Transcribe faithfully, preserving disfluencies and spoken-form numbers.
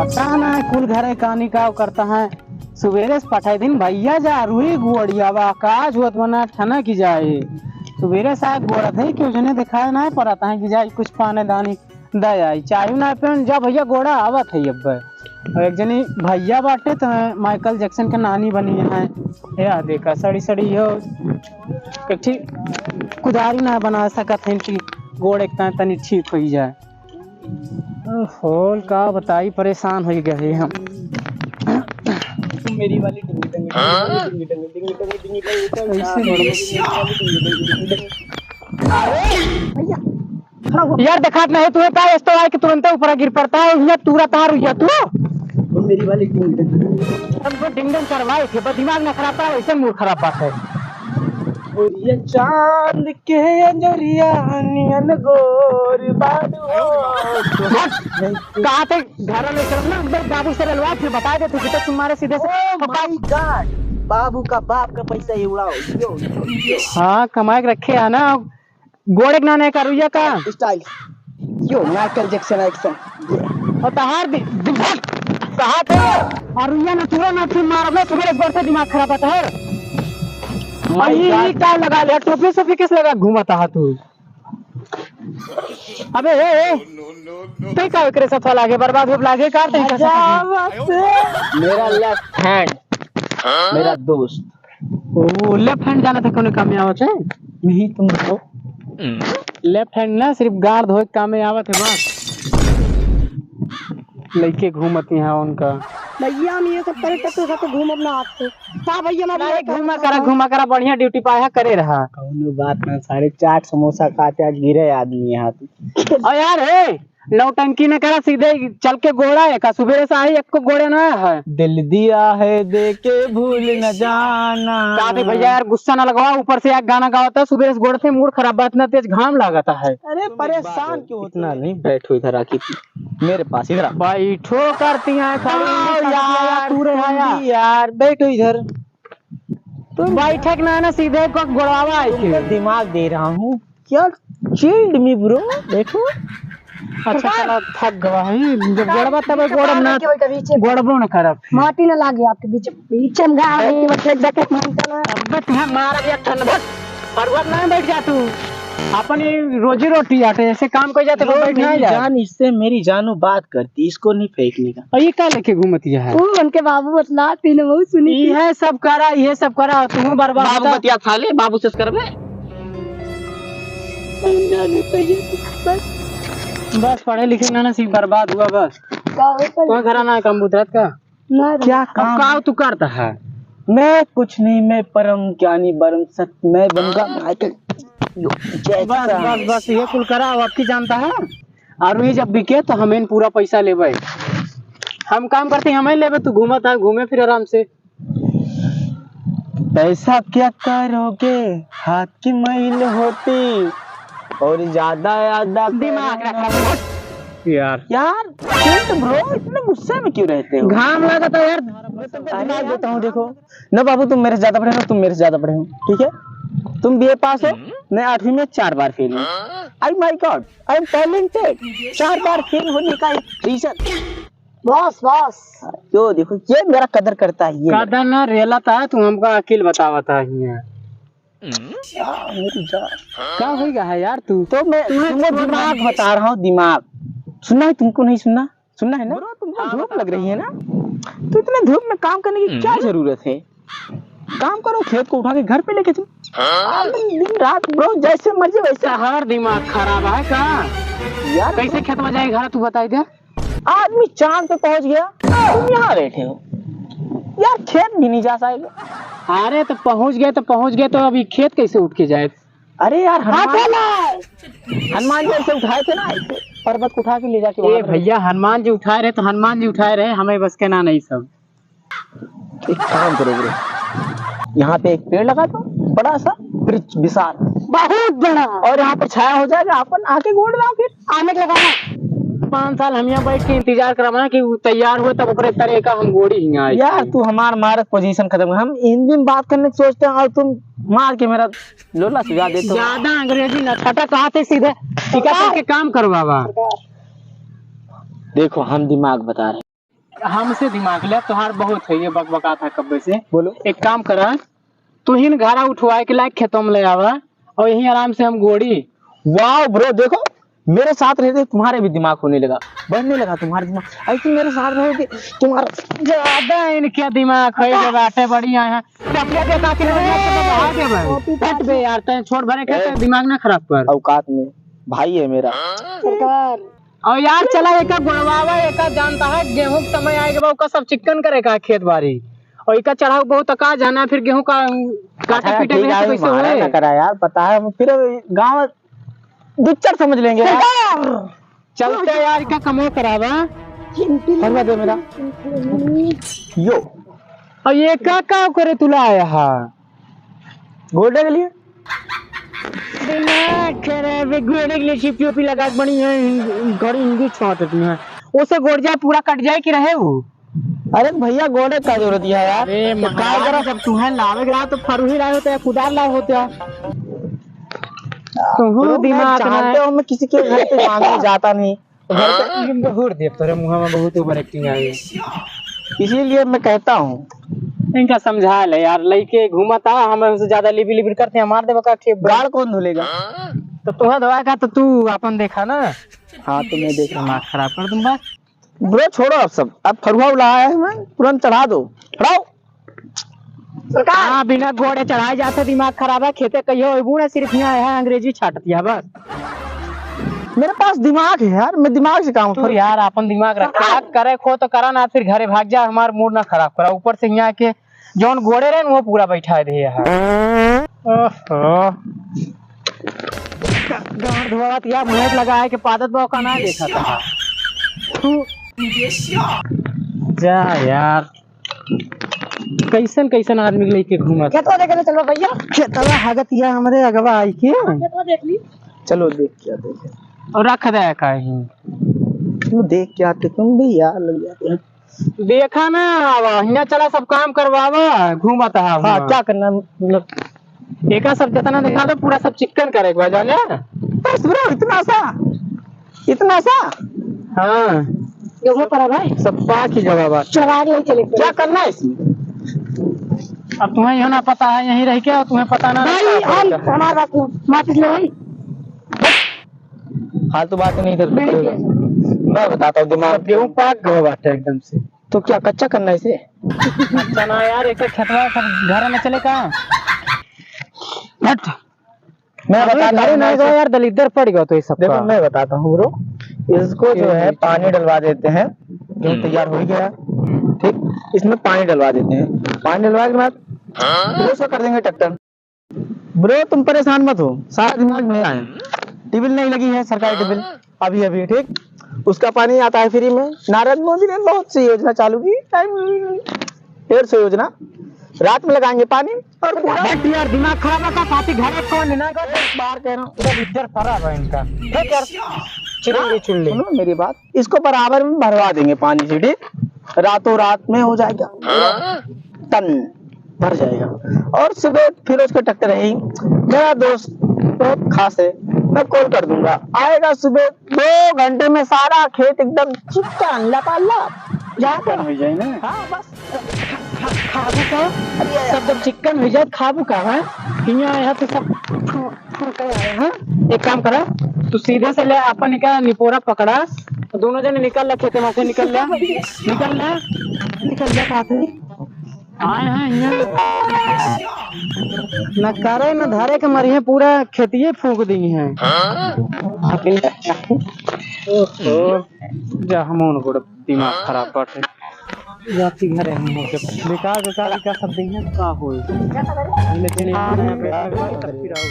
पता ना कुल घरे कानी का करता है। सुबेरे से पठाई दिन भैया जा रुई गोड़िया बा, काज होत बना ठना की जाए। सुबेरे से आग गोड़त है कि उसने दिखाया ना पड़ता है कि जाए कुछ पाने दानी दे आई। चाहू ना पे जा भैया गोड़ा आवत है अब। और एक जनी भैया बाटे तो माइकल जैक्सन के नानी बनी है। या देखा सड़ी सड़ी हो, एक ठीक कुदारी ना बना सकत है कि गोड़ एक तनी ठीक हो जाए। ओहो, का बताई, परेशान हो गए हम। मेरी वाली डिंगी डंगी, डिंगी डंगी, डिंगी डंगी, डिंगी डंगी, डिंगी डंगी, कैसे मेरी वाली डिंगी डंगी, डिंगी डंगी, डिंगी डंगी। भैया, खड़ा हो। यार, देखात नहीं तुम्हें, का इस तो आए कि तुरंते ऊपर गिर पड़ता है, ये तूरा तार हुआ तू। वो मेरी वाली डिंगी डंगी। हमको डिंग डंग करवाए थे, बस दिमाग ना खराब था, वैसे मूड खराब बात है। और ये चांद के अंजोरिया नियन गोर बाडू हो। कहाँ थे? घर में चलो ना, एक बार बाबू से रलवा, फिर बता दे तू, कितना तुम्हारे सीधे से। Oh my God, बाबू का बाप का पैसा ये उड़ाओ, यो, यो, यो। हाँ, कमाए के रखे है ना, गोड़े के नाने का रुइया का। Style, यो माइकल जैक्सन एक्शन। और तहार दि-, दिमाग, तहार तो, और रुइया ना, तूरा ना, फिर मार, मैं तुम्हारे ऊपर से दिमाग खराब है तहार। और My ये, ये God। का लगा ले, टोपी सोपी किस लगा घूमता है तू? अबे, ए, ए। तै का एकरे साथ लागे, बर्बाद होब लागे का तै का साथ? मेरा left hand, मेरा दोस्त। ओ, left hand जाना था, कौन काम में आवत है? नहीं, तुम बताओ। Left hand ना, सिर्फ गाड़ धोए के काम में आवत है बस। लइके घूमत यहाँ उनका। भैया, हम ये सब करे, तो साथ घूमब ना आपसे। का भैया, मैं नहीं, घूमा करा, घूमा करा, बढ़िया duty पाया करे रहा। कौनो बात ना, सारे चाट समोसा खाते आज गिरे आदमी यहाँ पे। और यार, हे, नौटंकी न करा, सीधे चल के गोड़ा है का? सुबेरे से आई, एको गोड़े ना है। दिल दिया है दे के भूल न जाना। का दे भैया, यार, गुस्सा ना लगवा, ऊपर से एक गाना गावत है, सुबेरे से गोड़ से मूड खराब, बात ना तेज घाम लागत है। अरे, परेशान क्यों होते इतना हो? नहीं, बैठो इधर आके। मेरे पास इधर आ। बैठो करती हैं खाली आओ उंगली काट दिया यार, तू रहा तुम यार। भी यार, बैठो इधर। तुम बैठक ना, ना, सीधे को गोड़वावा आई तुमको के। दिमाग दे रहा हूँ। क्या chilled me, bro? बैठो। अच्छा, चला, थक गवा है। जब गोड़वा तब गोड़ ना, के ओइका बीचे में। गोड़बो न करब। माटी ना लागे आपके बीच, बीच में गा है। बैठ, बैठ, बैठ, बैठ, बैठ। अबे तुहे मारब एक ठन, भट। फरुआ ना बैठ जा तू। अपन ये रोजी रोटी आटे, ऐसे काम कोई जाते, तो बैठ ना मेरी जा। जान, इससे मेरी जानू बात करती, इसको नहीं फेंकने का। और ये का लेके घूमती है? वो उनके बाबू बतलाते हैं, वो सुनी थी। ये सब करा, ये सब करा, तू बर्बाद बाबू होता। बतिया था ले, बाबू से करबे। बस। बस पढ़े लिखे ना, ना सीख, बर्बाद हुआ बस। का होता? तो घर आना है काम बुतरत का? ना रे। क्या अब काम? का तू करता है? मैं कुछ नहीं, मैं परम ज्ञानी, परम सत्य, मैं बनूंगा माइकल। यो, जय बस, राम। बस, बस, ये कुल करा, अब की जानता है? और ये जब बिके तो हमें पूरा पैसा लेबे। हम काम करते, हमें लेबे, तू घूमत है, घूमे फिर आराम से। पैसा क्या करोगे, हाथ की मैल होती और ज्यादा ज्यादा दिमाग करना। रखा। यार। यार, chill bro, इतने गुस्से में क्यों रहते हो? घाम लगा था यार। मैं तुमको अरे दिमाग यार। देता हूँ, देखो ना बाबू, तुम मेरे से ज्यादा पढ़े हो, तुम मेरे से ज्यादा पढ़े हो, ठीक है? तुम बीए पास हो, मैं आठवीं में चार बार फेल हूँ। Oh my God, I am talented। चार बार फेल होने का एक रीजन। बस, बस। यो देखो, ये मेरा कदर करता है, ये। कदर ना रेला था, तू हमका अकिल बतावता हियाँ। क्या मेरी जान। का होइगा है यार तू? तो मैं तुम्हें तुमको छोड़ दिमाग दे। बता रहा हूँ, दिमाग। सुनना है तुमको, नहीं सुनना? सुनना है ना? Bro, तुमको हाँ, धूप बता। लग रही है ना? तो इतने धूप में काम करने की क्या जरूरत है? काम करो, खेत को उठा के घर पे लेके चलो। हाँ? दिन रात bro, जैसे मर्जी वैसे। हर दिमाग खराब है का? यार, कैसे खेत में जाए घर, तू बताई दे। आदमी चांद पे पहुंच गया, तुम यहाँ बैठे हो। यार, खेत भी नहीं जा पाएगा। अरे, तो पहुंच गए तो पहुंच गए, तो अभी खेत कैसे उठ के जाए? अरे यार, हनुमान, हनुमान जी ऐसे उठाए थे ना, ऐसे पर्वत को उठा के ले जाके ए वहां पर भैया, हनुमान जी उठाए रहे तो हनुमान जी उठाए रहे, हमें बस के ना नहीं सब। एक काम करो bro, यहाँ पे एक पेड़ लगा दो, बड़ा सा वृक्ष विशाल, बहुत बड़ा। और यहाँ पर छाया हो जाएगा, अपन आके गोड़ रहा फिर। आने के लगा ना। पाँच साल हम यहाँ बैठ के इंतजार करवाना कि वो तैयार हुए, तब ओकरे तरे का हम गोड़ी हियाँ आए। यार, तू हमार मारत position खत्म कर। हम हिंदी में बात करने की सोचते हैं और तुम मार के मेरा लोला सुझा देते हो। ज्यादा अंग्रेजी ना, फटा कहा थे सीधे टीका करके काम करवावा। देखो, हम दिमाग बता रहे हैं। हमसे दिमाग ले, तोहार बहुत है ये बकबकात है कब्बे से। बोलो। एक काम करा, तू ही न घरा उठवाए के लायक खेतों में ले आवा और यहीं आराम से हम गोड़ी। वाह ब्रो, देखो मेरे साथ रहते तुम्हारे भी दिमाग होने लगा, बढ़ने लगा तुम्हारा दिमाग। ऐसे मेरे साथ रहोगे तुम्हारा ज्यादा इनके दिमाग है, ये बातें बड़ी आए हैं। टपलिया दे काकी ने, बाहर दे भाई। हट बे यार, तैं छोड़ भरे के, ए, तैं दिमाग ना खराब कर। औकात में भाई है मेरा। सरकार। और यार चला एका गोड़वावा, एका जानता है गेहूं के समय आए के बाद ओका सब चिक्कन करे का खेत बारी। और एका चढ़ाऊ बहुत का जाना, फिर गेहूं का काटे अच्छा, पीटे ठीक में है, तो कैसे मारा होए? ना करा यार, पता है फिर गांव दुच्चर समझ लेंगे यार। सरकार! चलते यार, का कमो करावा। चिंटू फरवा दे मेरा। यो। और ये का, का करे तुला आया हा? गोल्डे के लिए? दिमाग खराब है, गोल्डे के लिए चिपी उपी लगा के बनी है, हिंदी, घड़ी हिंदी छाटत में है। ओसे गोड़ जा पूरा कट जाए कि रहे वो? अरे भैया, गोड़े का जरूरत है यार? अरे तो का महाराज, करा? जब तुहें लावे के रहा तो फरुही लाए होते या कुदार लाए होते या? तुहू लोग ना दिमाग ना जानते हो, मैं किसी के घर पे मांगने जाता नहीं। घर पे हाँ? बहुत देख तोरे मुंह में बहुत ओवर एक्टिंग आई है। इसीलिए मैं कहता हूँ। इनका समझा ले यार, लइके घूमत आ, हम हमसे ज्यादा लिबिर लिबिर करते हैं, मार देबा का खेप। गाड़ कौन धुलेगा? तो तुहें धोआ का तो तू अपन देखा ना। हाँ, तो मैं देख रहा हूँ। दिमाग खराब कर दूंगा। ब्रो, छोड़ो अब सब। अब फरुआ उलाहा है, हमें तुरंत चढ़ा दो। हटाओ। सरकार। हाँ, बिना गोड़े चढ़ाए जाते दिमाग खराब है। खेते कहियो अइबू ना, सिर्फ यहाँ है अंग्रेजी छाटत है बस। मेरे पास दिमाग है यार, मैं दिमाग से काम तो करूँ। यार, अपन दिमाग रख के सरकार। बात करे खो तो करा ना, फिर घरे भाग जा, हमार मूड ना खराब करा। ऊपर से यहाँ के जौन गोड़े रहे न, वो पूरा बैठा दे यहाँ। ओहो। गांड धोवत या मुहर लगाए के पादत बा, ओका ना देखत हा। तू जा यार, कैसन कैसन आदमी के लेके घूमत। खेतवा देखे ले चलो भैया। खेतवा हगत या हमरे अगवा आई के। खेतवा देख ली। चलो देख क्या देखे। और रख दे काहे। तू देख क्या आते तुम भी यार लग जाते हैं। देखा ना, आवा, हियाँ चला, सब काम करवावा, घूमत हा हाँ, हुआं। क्या करना है, मतलब? एका सब जितना देखा तो पूरा सब चिक्कन करे एक बार, जाने? बस ब्रो, इतना सा, इतना सा? हाँ। गेहूं पर है भाई। सब पाक ही गवा बा। चला के चले। क्या करना है इसमें? अब तुम्हें यह ना पता है, यहीं रह के, और तुम्हें पता ना भाई, रहता हम, होगा। हमारा बात सुनो, माचिस ले भाई। फालतू बात नहीं करते। नहीं किया। मैं बताता हूँ, दिमाग गेहूं पाक गवा बाटे एकदम से। तो क्या कच्चा करना है इसे? कच्चा ना यार, एक खेतवा सब घर में चले का? हट। मैं अरे बताता हूँ, घरे ना मैं गवा इसे यार, दलिद्दर पड़ गवा तो ये सब देखो, का। मैं बताता हूँ ब्रो, इसको जो ये है है। पानी डलवा देते हैं, गेहूं हम्म। तैयार हो गया, ठीक, इसमें पानी डलवा देते हैं। पानी डलवा के बाद फिर उसको कर देंगे ट्रैक्टर। ब्रो, तुम परेशान मत हो, सारा दिमाग मेरा है। ट्यूबवेल नहीं लगी है, सरकारी ट्यूबवेल, अभी अभी, ठीक। उसका पानी आता है फ्री में। नरेंद्र मोदी ने बहुत सी योजना चालू की, टाइम डेढ़ सौ योजना, रात में लगाएंगे पानी और पूरा बट यार, दिमाग खराब है का? साथी घर में कौन है ना? बाहर कह रहा हूँ, इधर इधर पड़ा है इनका। ठीक यार, चिल्ली चिल्ली। सुनो मेरी बात, इसको बराबर में भरवा देंगे पानी से, ठीक? रातों रात में हो जाएगा, टन भर जाएगा। और सुबह फिर उसका ट्रैक्टर है ही, मेरा दोस्त बहुत खास है, मैं कॉल कर दूंगा, आएगा सुबह, दो घंटे में सारा खेत एकदम चिक्कन लपालप। जहाँ पर चिक्कन हो जाए ना। हाँ, बस। खा-, खा-, खाबू का? अरे यार। सब जब चिक्कन हो जाए, खाबू का, हाँ? हियाँ आया तो सब फू-, फू के आया, हाँ? एक काम करा, तू सीधे से ले, अपन का निपोरा पकड़ा, दोनों जने निकल ला, खेते में से निकल ला, निकल ला, निकल ला, कहाँ थे? आए हैं हियाँ। न करे न धरे के मरिहे, पूरा खेतिये फूंक दी हैं। ओहो, जा हम उनको दिमाग खराब बाटे। जाती घरे हम लोग के बेकार, बेकार, बेकार सब दिन है, का होई? लेकिन ये नया बेकार, बेकार सब फिर आओ।